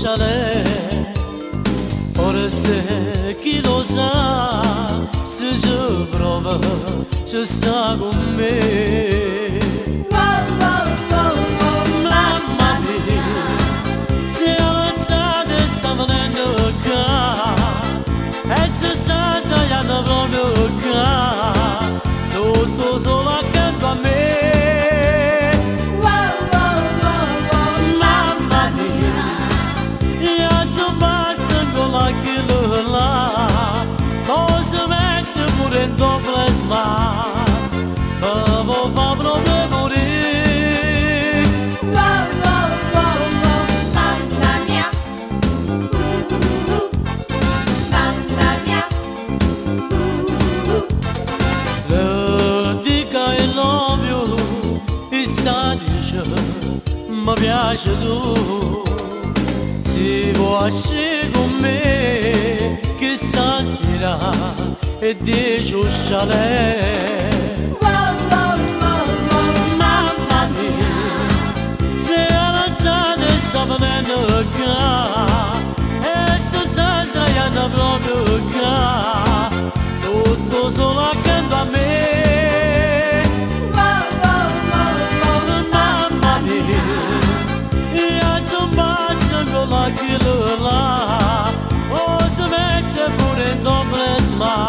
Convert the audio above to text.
chalet. Forse chi lo sa se ci prova ci sta con me. Mamma mia, se alzate sta venendo qua e se sta tagliando proprio qua, tutto solo accanto a me. Mamma mia, io basta con la là, cosa mette pure in plasma, ma fa proprio morire. Mamma mia, mamma mia. Le dica I love you, e dice, mi piace tu. Si vuoi con me, che stasera e dice un chalet. Mamma mia, se alzate sta venendo qua, e se sta sdraiando proprio qua, tutto solo accanto a me. Mamma mia, io basta con la là, o si mette pure in plasma.